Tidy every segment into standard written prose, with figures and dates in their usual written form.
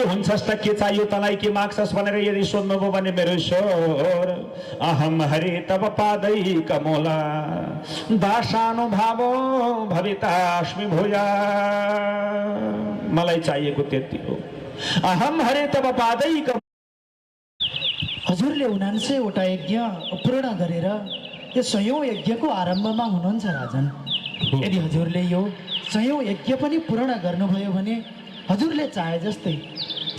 के हुन्छस् त के चाहियो तँलाई के माग्छस् भनेर यदि सोध्नुभयो भने मेरो ईश्वर अहम हरे तब पादै कमोला दासानुभावो भवितास्मि भूया मलाई चाहिएको त्यति हो अहम हरे तब पादै हजुरले 79 वटा यज्ञ पूर्ण गरेर यो 100औं यज्ञको आरम्भमा हुनुहुन्छ राजन। यदि हजुरले यो 100औं यज्ञ पनि पूर्ण गर्नुभयो भने हजुरले चाहे जस्तै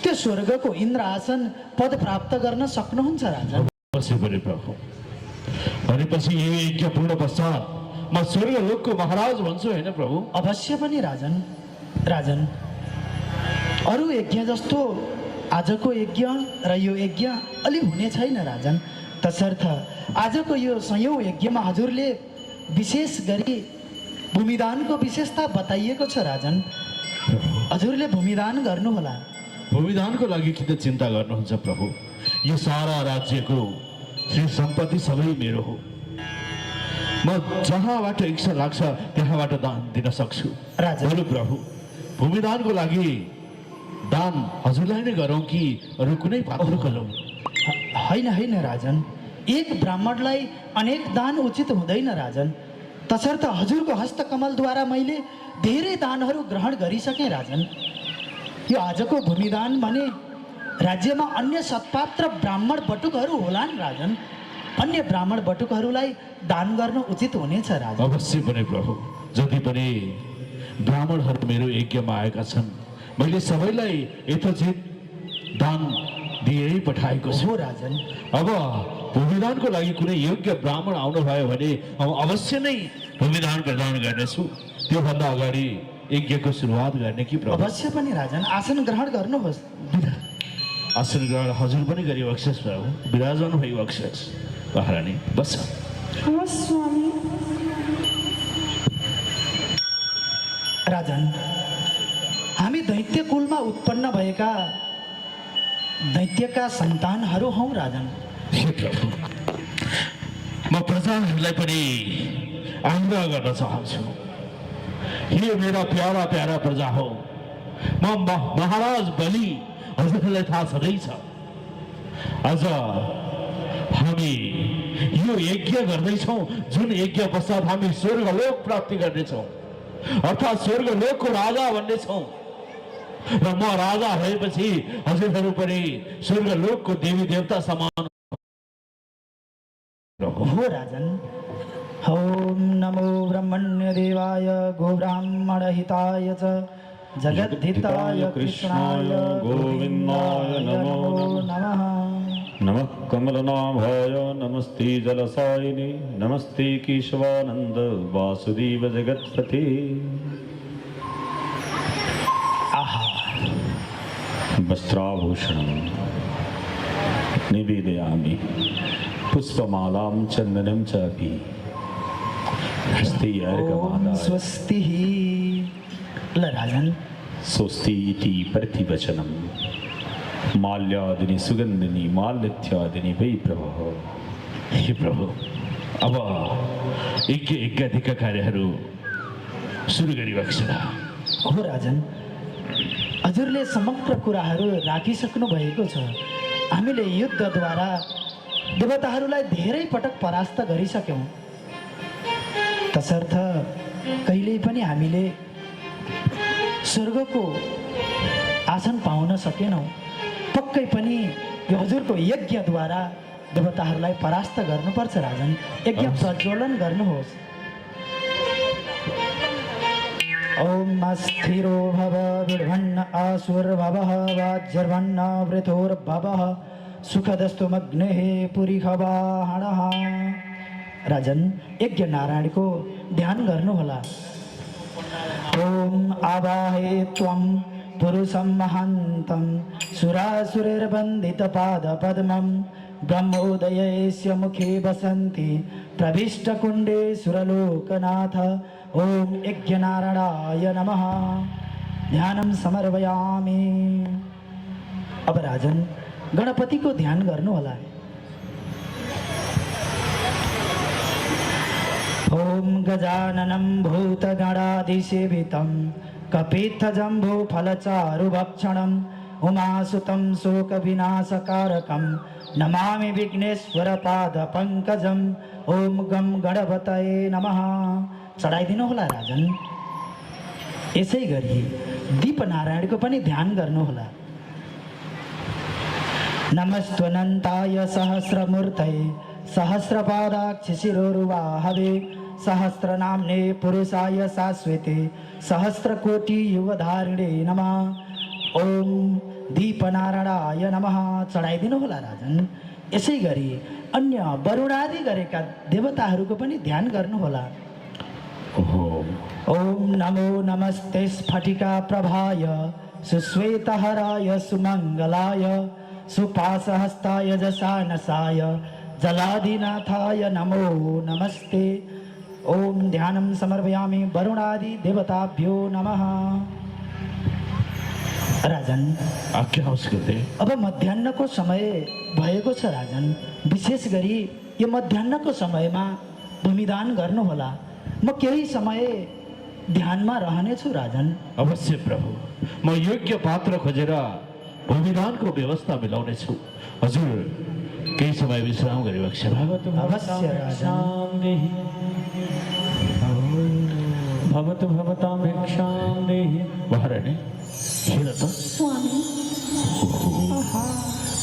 त्यो स्वर्गको इन्द्र आसन पद प्राप्त गर्न सक्नुहुन्छ राजन। अवश्य पनि प्रभु। भनेपछि यो यज्ञ पूर्ण पश्चात म स्वर्ग लोकको महाराज भन्छु हैन प्रभु? अवश्य पनि राजन। राजन अरू यज्ञ जस्तो आजको यज्ञ र यो यज्ञ अलि हुने छैन राजन। तसर्थ आजको यो 100औं यज्ञमा हजुरले विशेष गरी भूमिदानको विशेषता बताइएको छ राजन। हजुरले भूमिदान गर्नुहोला। भूमिदानको लागि किन चिन्ता गर्नुहुन्छ प्रभु? यो सारा राज्यको श्री सम्पत्ति सबै मेरो हो। म जहाँबाट इच्छा लाग्छ त्यहाँबाट दान दिन सक्छु राजन। बोलु प्रभु, भूमिदानको लागि दान हजुरलाई नै गरौँ कि अरू कुनै पात्र गरौँ? होइन होइन राजन, एक ब्राह्मणलाई अनेक दान उचित हुँदैन राजन। तसर्थ हजुरको हस्तकमलद्वारा मैले धेरै दानहरू ग्रहण गरिसकेँ राजन। यो आजको भूमिदान भने राज्यमा अन्य सत्पात्र ब्राह्मण बटुकहरू होलान् राजन। अन्य ब्राह्मण बटुकहरूलाई दान गर्न उचित हुनेछ राजन। अवश्य पनि प्रभु। जति पनि ब्राह्मणहरू मेरो यज्ञमा आएका छन् मैले सबैलाई यथोचित दान दिएरै पठाएको छु राजन। अब भूमिदानको लागि कुनै योग्य ब्राह्मण आउनुभयो भने अवश्य नै भूमिदान प्रदान गर्नेछु। त्योभन्दा अगाडि यज्ञको सुरुवात गर्ने कि प्रभु? अवश्य पनि राजन। आसन ग्रहण गर्नुहोस्। आसन ग्रहण हजुर पनि गरिबक्सेस् प्रभु। विराजमान भइबक्सेस्। महारानी बस। स्वामी। राजन हामी दैत्य कुलमा उत्पन्न भएका दैत्यका सन्तानहरू हौँ राजन। प्रभु, म प्रजाहरूलाई पनि आग्रह गर्न चाहन्छु। यो मेरा प्यारा प्यारा प्रजा हो। म महाराज बलि हजुरलाई थाहा छँदैछ। आज हामी यो यज्ञ गर्दैछौँ जुन यज्ञ पश्चात हामी स्वर्गलोक प्राप्ति गर्नेछौँ अर्थात् स्वर्गलोकको राजा बन्नेछौँ। र म राजा भएपछि हजुरहरू पनि स्वर्गलोकको देवी देवता समान हो राजन। ओम नमो ब्रह्मण्य देवाय गोब्राह्मण हिताय च जगद्धिताय कृष्णाय गोविन्दाय नमो नमः। नमः कमलनाभाय नमस्ते जलसायिने नमस्ते केशवानंद वासुदेव जगत्पते। वस्त्राभूषणं निवेदयामि पुष्पमालां चन्दनं च अपि हस्ते अर्घमादाय। स्वस्ति ल राजन। स्वस्ति इति प्रतिवचनं माल्यादिनी सुगन्धिनी माल्यत्यादिनी वै प्रभो। हे प्रभु, अब यज्ञका कार्यहरू सुरु गरिबक्छ। हो राजन, हजुरले समग्र कुराहरू राखिसक्नु भएको छ। हामीले युद्धद्वारा देवताहरूलाई धेरै पटक परास्त गरिसक्यौँ। तसर्थ कहिल्यै पनि हामीले स्वर्गको आसन पाउन सकेनौँ। पक्कै पनि यो हजुरको यज्ञद्वारा देवताहरूलाई परास्त गर्नुपर्छ राजन। यज्ञ प्रज्वलन गर्नुहोस्। ओम स्थिरो भव विड्भन्न आसुर्भवः वाज्यर्भन्न वृथोर्भवः सुखदस्तु मग्नेः पुरीखवाहणः। राजन यज्ञ नारायणको ध्यान गर्नुहोला। ओम आवाहे त्वं पुरुषं महान्तं सुरासुरैर्बन्धितपादपद्मं ब्रह्मोदयस्य मुखे वसन्ति प्रविष्टकुण्डे सुरलोकनाथ। ओम यज्ञनारायणाय नमः। ध्यानं समर्पयामि। अब राजन गणपति को ध्यान गर्नुहोला। ओम गजाननं भूतगणाधिसेवितं कपित्थजम्बूफलचारुभक्षणं उमासुतं शोकविनाशकारकं नमामि विघ्नेश्वरपादपङ्कजम् ओम गम गणपतये नमः। चढाइदिनु होला राजन। यसै गरी दीपनारायणको पनि ध्यान गर्नुहोला। नमस्त्वनन्ताय सहस्रमूर्तये सहस्रपादाक्षि शिरोरुवाहवे सहस्रनाम्ने पुरुषाय शाश्वते सहस्रकोटि युगधारिणे नमः। ओम दीपनारायणाय नमः। चढाइदिनु होला राजन। यसै गरी अन्य वरुणादि गरेका देवताहरूको पनि ध्यान गर्नुहोला। ओम नमो नमस्ते स्फटिका प्रभाय सुश्वेतहराय सुमङ्गलाय सुपाशहस्ताय जशानसाय जलाधिनाथाय नमो नमस्ते। ओम ध्यानं समर्पयामि वरुणादि देवताभ्यो नमः। राजन आज्ञा होस् गुरुदेव। अब मध्याह्नको समय भएको छ राजन। विशेष गरी यो मध्याह्नको समयमा भूमिदान गर्नुहोला। म केही समय ध्यानमा रहनेछु राजन। अवश्य प्रभु, म योग्य पात्र खोजेर भूमिदानको व्यवस्था मिलाउने छु। हजुर केही समय विश्राम गरी बक्ष। अवश्य राजन। भवतु भवतां भिक्षां देहि। महारानी हेर त, स्वामी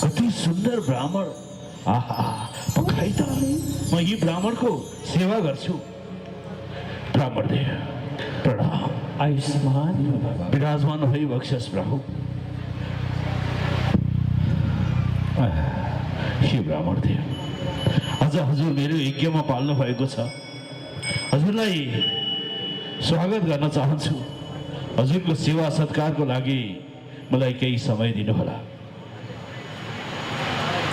कति सुन्दर ब्राह्मण। आहा पखाइ त, म यी ब्राह्मणको सेवा गर्छु। ब्राह्मण देव प्रणाम। आयुष्मान भव। विराजमान भई बक्सस् प्रभु। हे ब्राह्मण देव, आज हजुर मेरो यज्ञमा पाल्नु भएको छ। हजुरलाई स्वागत गर्न चाहन्छु। हजुरको सेवा सत्कारको लागि मलाई केही समय दिनुहोला।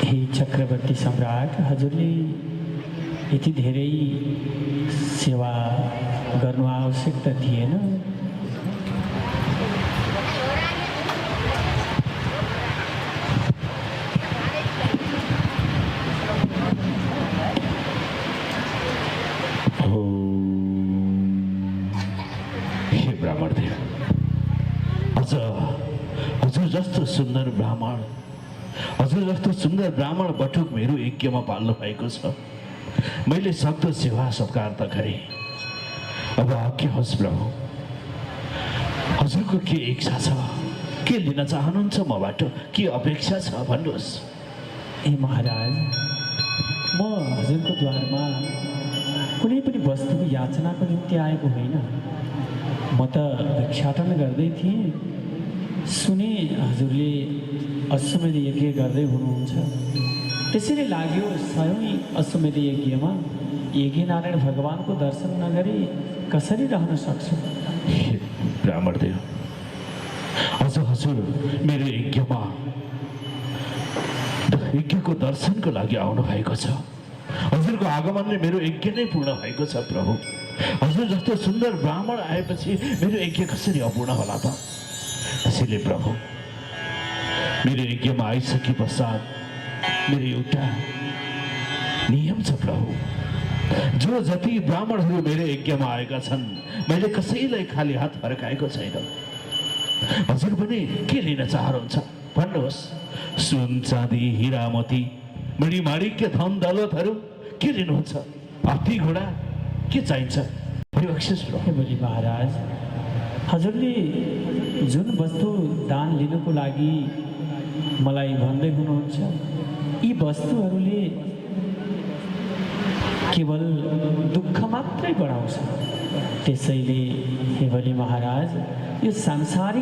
हे चक्रवर्ती सम्राट, हजुरले यति धेरै सेवा गर्नु आवश्यकता थिएन। हे ब्राह्मण देव, आज हजुर जस्तो सुन्दर ब्राह्मण, हजुर जस्तो सुन्दर ब्राह्मण बटुक मेरो यज्ञमा पाल्नु भएको छ। मैले सक्दो सेवा सत्कार त गरेँ। अब के होस् प्रभु, हजुरको के इच्छा छ, के लिन चाहनुहुन्छ मबाट, के अपेक्षा छ भन्नुहोस्। हे महाराज, म हजुरको द्वारमा कुनै पनि वस्तुको याचनाको निम्ति आएको होइन। म त भिक्षाटन गर्दै थिएँ। सुने हजुरले अश्वमेध यज्ञ गर्दै हुनुहुन्छ। त्यसैले लाग्यो स्वयं अश्वमेध यज्ञमा यज्ञनारायण भगवानको दर्शन नगरी कसरी रहन सक्छु। हे ब्राह्मण देव, आज हजुर मेरो यज्ञको दर्शनको लागि आउनु भएको छ। हजुरको आगमनले मेरो यज्ञ नै पूर्ण भएको छ प्रभु। हजुर जस्तो सुन्दर ब्राह्मण आएपछि मेरो यज्ञ कसरी अपूर्ण होला त। त्यसैले प्रभु, मेरो यज्ञमा आइसके पश्चात मेरो एउटा नियम छ प्रभु। जो जति ब्राह्मणहरू मेरो यज्ञमा आएका छन्, मैले कसैलाई खाली हात फर्काएको छैन। हजुर पनि के लिन चाहनुहुन्छ भन्नुहोस्। सुन चाँदी हिरा मोती मणिमाणिक्य धन दौलतहरू के लिनुहुन्छ? हात्ती घोडा के चाहिन्छ? हे बलि महाराज, हजुरले जुन वस्तु दान लिनको लागि मलाई भन्दै हुनुहुन्छ, यी वस्तुहरूले केवल दुःख मात्रै बढाउँछ। त्यसैले हे बलि महाराज, यो सांसारिक